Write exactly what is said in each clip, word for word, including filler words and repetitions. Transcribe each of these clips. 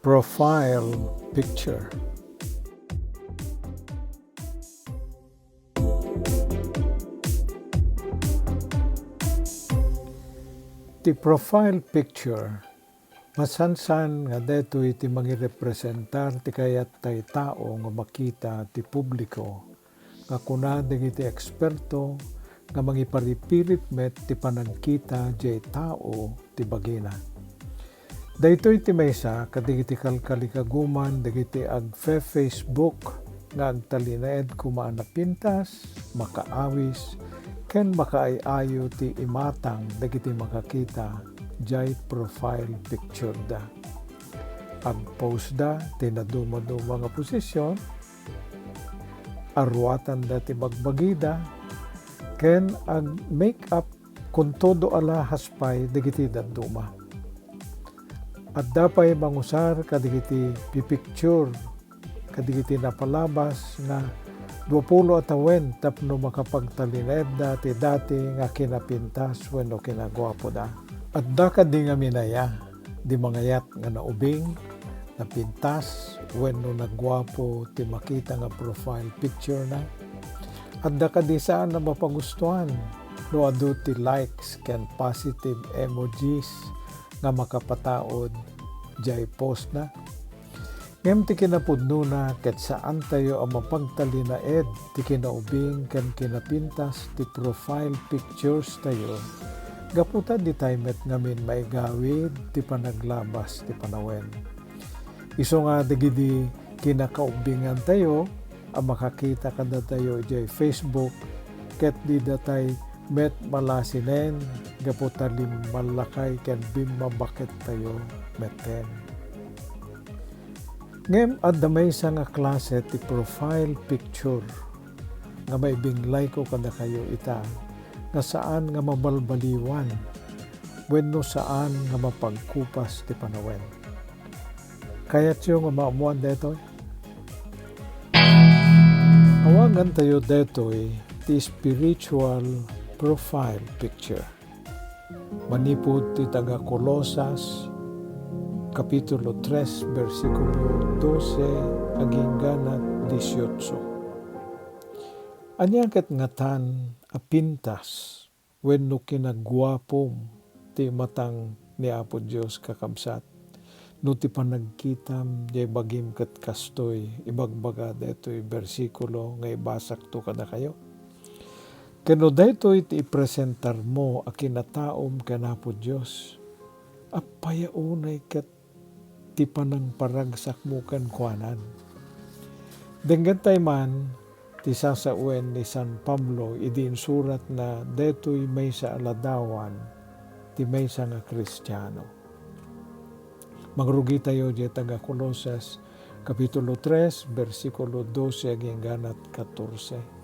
Profile picture. Ti profile picture, masansan nga daytoy ti mangirepresentar ti kayat tay tao nga makita ti publiko, nga kuna dagiti eksperto nga mangiparipirip met ti panagkita jay tao ti bagina. Daytoy ti maysa kadagiti kalkalikaguman dagiti agfe-Facebook nga agtalinaed koma a napintas, makaawis, ken makaay-ayo ti imatang dagiti makakita jay profile picture da. Agpose da ti nadumaduma nga posisyon, aruatan da ti bagbagida, ken ag-make up kun todo a lahas pay dagiti dadduma. Adda pay mangusar kadagiti pipicture kadagiti napalabas nga duapulo a tawen tapno makapagtalinaedda ti dati nga kinapintas wenno kinaguapoda. Adda kadi nga minaya di mangayat nga naubing, napintas, wenno naguapo ti makita nga profile picture na? Adda kadi saan a mapagustuan no adu ti likes ken positive emojis nga makapataud jay post na? Ngem ti kinapudnona ket saantayo a mapagtalinaed ti kinaubing ken kinapintas ti profile pictures tayo gapu ta ditay met ngamin maigawid ti panaglabas ti panawen. Isu nga dagidi kinakaubingantayo a makakita kadatayo idiay Facebook ket didatay met malasinen gapu ta limmallakay ken bimmabakettayo metten. Ngem adda maysa nga klase ti profile picture nga maibinglayko kadakayo ita nga saan nga mabalbaliwan wenno saan nga mapagkupas ti panawen. Kayatyo nga maammoan daytoy? Awagantayo daytoy ti spiritual profile picture. Manipud ti taga Colosas, Kapitulo tres, bersikulo dose agingganat dieciocho. Ania ket ngatan a pintas wenno kinaguapom ti imatang ni Apo Dios, kakabsat? No ti panagkitam jay bagim ket kastoy, ibagbaga daytoy bersikulo nga ibasakto kadakayo. Ken no daytoy ti ipresentarmo a kinataom ken Apo Dios, apay a unay ket ti panangparagsakmo kenkuanan? Denggentay man ti sasawen ni San Pablo idi insuratna daytoy maysa a ladawan ti maysa nga Kristiano. Mangrugitayo diay taga Colosas, Kapitulo tres, bersikulo dose agingganat katorse.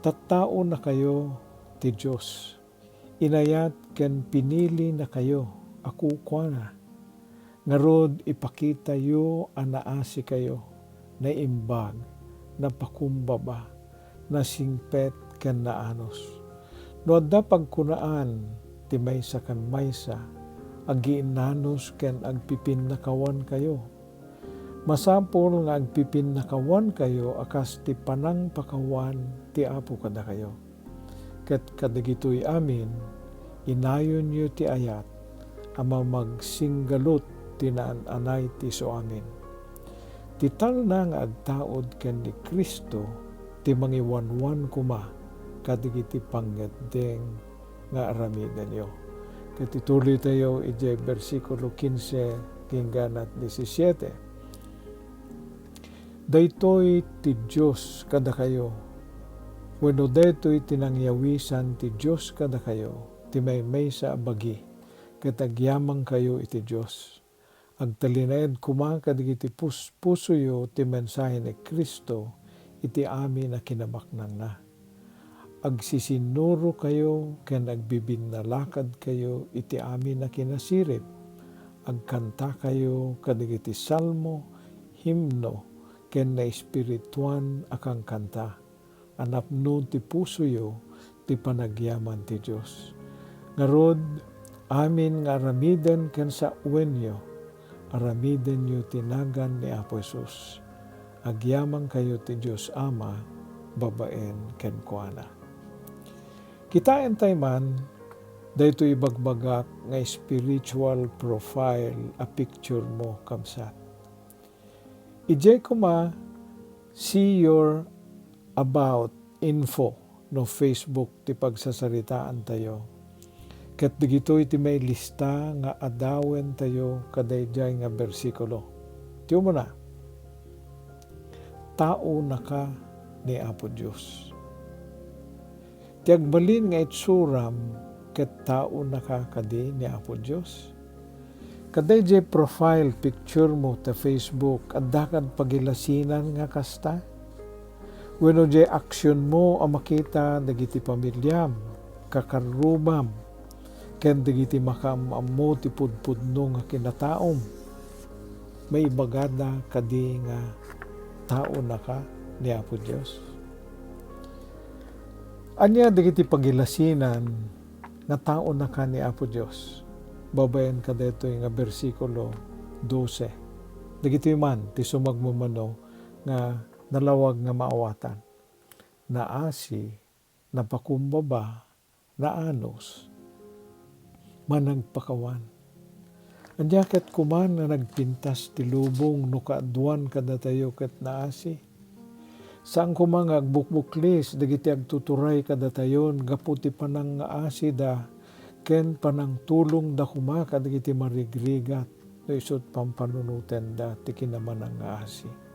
Tattaonakayo ti Dios. Inayat ken pinilinakayo a kukuana. Ngarud, ipakitayo a naasikayo, naimbag, napakumbaba, nasingpet, ken naanus. No adda pagkunaan ti maysa ken maysa, agiinanus ken agpipinnakawankayo. Masapul nga agpipinnakawankayo a kas ti panangpakawan ti Apo kadakayo. Ket kadagitoy amin, inayonyo ti ayat a mamagsinggalut ti naan-anay ti isuamin. Ti talna nga agtaud ken ni Cristo ti mangiwanwan koma kadagiti pangngeddeng nga aramidenyo. Ket ituloytayo idiay bersikulo quince agingganat diecisiete. Daytoy ti Dios kadakayo, wenno daytoy ti nangyawisan ti Dios kadakayo, ti maymaysa a bagi, ket agyamankayo iti Dios. Agtalinaed koma kadagiti puspusoyo ti mensahe ni Cristo iti amin a kinabaknangna. Agsisinnurokayo ken agbibinnalakadkayo iti amin a kinasirib. Agkantakayo kadagiti salmo, himno, ken naespirituan a kankanta a napno ti pusoyo ti panagyaman ti Dios. Ngarud, amin nga aramiden ken sawenyo, aramidenyo ti nagan ni Apo Jesus. Agyamankayo ti Dios Ama babaen kenkuana. Kitaentay man, daytoy ibagbagak nga spiritual profile a picture mo, kabsat. Idiay koma, see your about info no Facebook ti pagsasaritaantayo. Ket dagitoy ti mailista nga adawentayo kadaydiay nga bersikulo. Ti umuna, taonaka ni Apo Dios. Ti agbalin nga itsuram ket taonaka kadi ni Apo Dios. Kadaydiay profile picture mo ta Facebook, adda kad pagilasinan nga kasta? Wenno diay aksyon mo a makita dagiti pamiliam, kakarrubam, ken dagiti makaam-ammo ti pudpudno nga kinataom? Maibagada kadi nga taonaka ni Apo Dios? Ania dagiti pagilasinan nga taonaka ni Apo Dios? Babaen kadaytoy nga bersikulo dose, dagitoy man ti sumagmamano nga nalawag nga maawatan. Naasi, napakumbaba, naanus, managpakawan. Ania ket koma nga nagpintas ti lubong no kaaduan kadatayo ket naasi? Saan koma nga agbukbuklis dagiti agtuturay kadatayon gapu ti panangngaasida ken panangtulongda koma kadagiti marigrigat no isut' pampanunotenda ti kinamanangngaasi.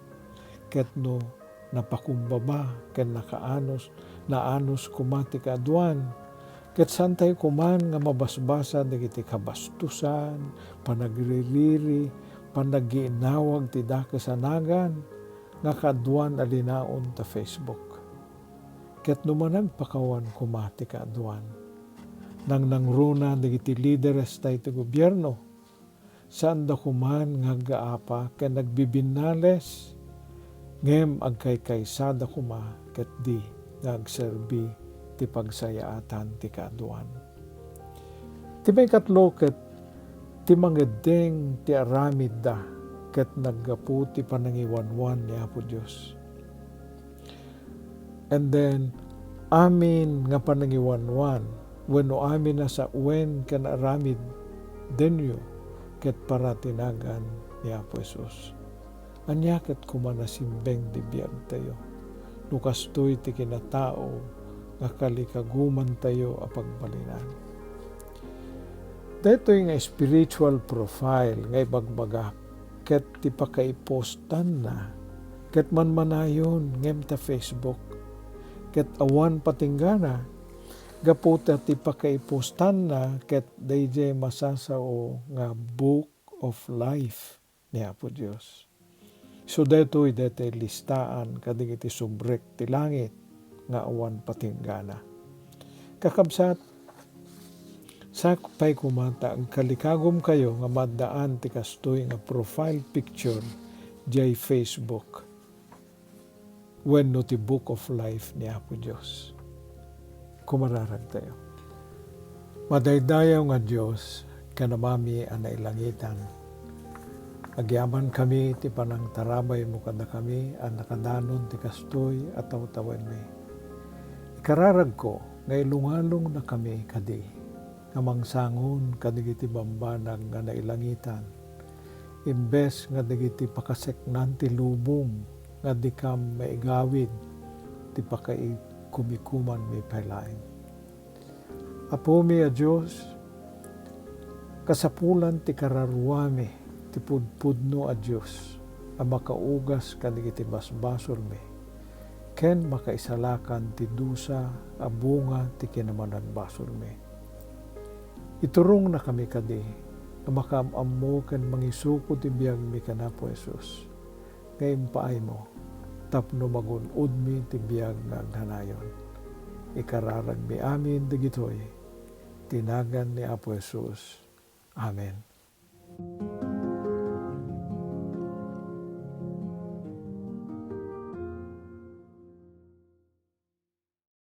Ket no napakumbaba ken nakaanus, naanus koma ti kaaduan, ket saantayo koman nga mabasbasa dagiti kabastosan, panagririri, panaggiinnawag ti dakes a nagan nga kaaduan a linaon ta Facebook. Ket no managpakawan koma ti kaaduan, nangnangruna dagiti lideres daytoy gobierno, saanda koman nga aggaapa ken agbibinnales, ngem agkaykaysada koma ketdi nga agserbi ti pagsayaatan ti kaaduan. Ti maikatlo ket ti mangeddeng ti aramidda ket naggapu ti panangiwanwan ni Apo Dios. And then, amin nga panangiwanwan wenno amin a sawen ken aramiddenyo ket para ti nagan ni Apo Jesus. Ania ket koma nasimbeng ti biagtayo no kastoy ti kinatao nga kalikagumantayo a pagbalinan? Daytoy nga spiritual profile nga ibagbagak ket ti pakaipostanna ket manmanayon ngem ta Facebook. Ket awan patinggana, gapu ta ti pakaipostanna ket daydiay masasao nga Book of Life ni Apo Dios. So daytoy, daytoy listaan kadagiti subrek ti langit nga awan patinggana. Kakabsat, sakbay koma ta agkalikagumkayo nga maaddaan ti kastoy nga profile picture diay Facebook wenno ti Book of Life ni Apo Dios. Kumararagtayo. Madaydayaw nga Dios ken Amami a nailangitan, agyamankami ti panangtarabaymo kadakami a nakadanon ti kastoy a tawtawenmi. Ikararagko nga ilungalongnakami kadi nga mangsangon kadagiti bambanag nga nailangitan, imbes nga dagiti pakaseknan ti lubong nga dikam maigawid ti pakaikumikumanmi pay laeng. Apomi a Dios, kasapulan ti kararuami ti pudpudno a Dios a makaugas kadagiti basbasolmi ken makaisalakan ti dusa a bunga ti kinamanagbasolmi. Iturongnakami kadi a makaam-ammo ken mangisuko ti biagmi ken Apo Jesus nga impaaymo tapno magun-odmi ti biag nga agnanayon. Ikararagmi amin dagitoy ti nagan ni Apo Jesus. Amen.